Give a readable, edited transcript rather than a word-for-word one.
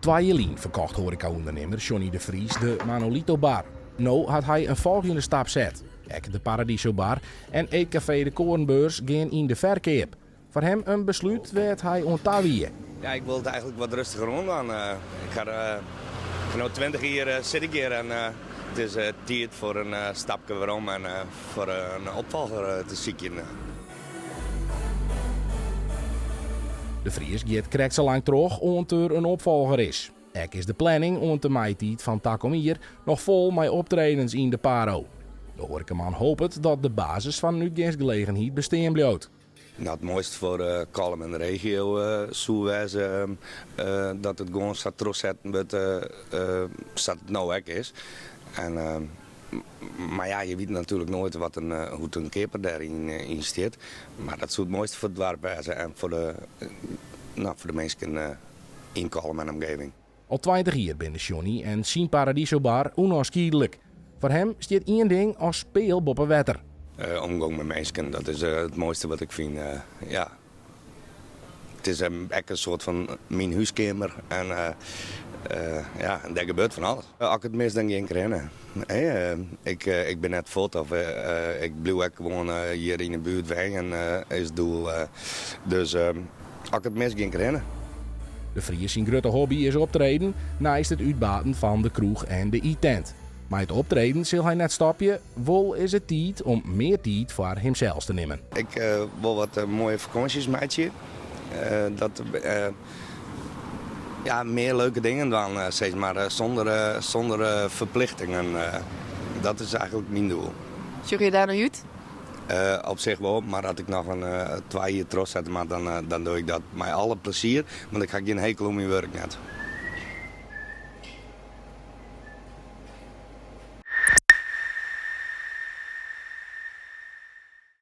Twa jier lyn ferkocht hoareka-ûndernimmer Johnny de Vries de Manolito Bar. No hat hy in folgjende stap set. Ek de Paradiso Bar en eetkafee De Koornbeurs gean yn de ferkeap. Foar him in beslút wêr't hy oan ta wie. Ja, ik wol it eigenlik wat rêstiger oan dwaan. Ik ha no 20 jier sit ik hjir en it is tiid foar in stapke werom en foar in opfolger te sykjen. De Vries giet krekt sa lang troch oant der in opfolger is. Ek is de planning oant de maitiid fan takom jier noch fol mei optredens yn de Paro. De hoarekaman hopet dat de basis fan in útgeansgelegenheid bestean bliuwt. No, it moaiste foar Kollum en de regio soe wêze dat it gewoan sa trochsetten wurdt sa't it no ek is. En, mar ja, je witte natuerlik noait wat in, hoe't in keaper dêryn yn stiet. Mar dat soe it moaiste foar it doarp wêze en foar de, no, foar de minsken yn Kollum en omgeving. Al 20 jier binne Johnny en syn Paradiso Bar ûnôfskiedlik. Foar him stiet ien ding as peal boppe wetter. Omgong mei minsken, dat is it moaiste wat ik fyn. Ja, it is ek in soart fan myn húskeamer en ja, dêr gebeurt fan alles. As ik it mis, dan gean ik derhinne. Ik bin net fuort of ik bliuw ek gewoan hjir yn 'e buert wenjen is it doel. Dus as ik it mis, gean ik derhinne. De Vries syn grutte hobby is optreden, neist it útbaten fan de kroech en de yttent. Mei it optreden sil hy net stopje, wol is it tiid om mear tiid foar himsels te nimmen. Ik wol wat moaie fakânsjes meitsje. Dat, ja, mear leuke dingen dwaan, sis mar, sûnder, sûnder ferplichtingen. Dat is eigenlik myn doel. Sjogge je dêr nei út? Op sich wol, mar as ik noch in twa jier trochsette moat, dan, dan doch ik dat mei alle plezier, want ik ha gjin hekel oan myn wurk net.